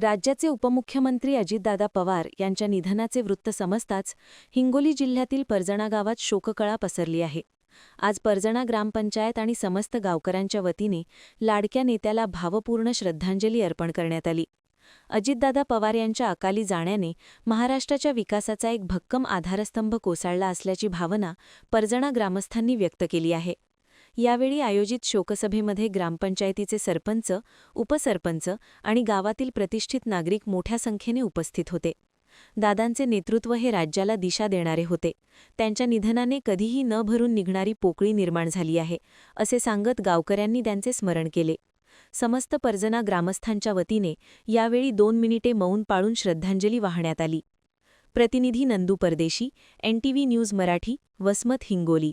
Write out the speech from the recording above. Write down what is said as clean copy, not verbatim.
राज्याचे उपमुख्यमंत्री अजितदादा पवार यांच्या निधनाचे वृत्त समजताच हिंगोली जिल्ह्यातील परजणा गावात शोककळा पसरली आहे. आज परजणा ग्रामपंचायत आणि समस्त गावकऱ्यांच्या वतीने लाडक्या नेत्याला भावपूर्ण श्रद्धांजली अर्पण करण्यात आली. अजितदादा पवार यांच्या अकाली जाण्याने महाराष्ट्राच्या विकासाचा एक भक्कम आधारस्तंभ कोसळला असल्याची भावना परजणा ग्रामस्थांनी व्यक्त केली आहे. यावेळी आयोजित शोकसभेमध्ये ग्रामपंचायतीचे सरपंच, उपसरपंच आणि गावातील प्रतिष्ठित नागरिक मोठ्या संख्येने उपस्थित होते. दादांचे नेतृत्व हे राज्याला दिशा देणारे होते. त्यांच्या निधनाने कधीही न भरून निघणारी पोकळी निर्माण झाली आहे, असे सांगत गावकऱ्यांनी त्यांचे स्मरण केले. समस्त परजणा ग्रामस्थांच्या वतीने यावेळी 2 मिनिटे मौन पाळून श्रद्धांजली वाहण्यात आली. प्रतिनिधी नंदू परदेशी, NTV न्यूज मराठी, वसमत, हिंगोली.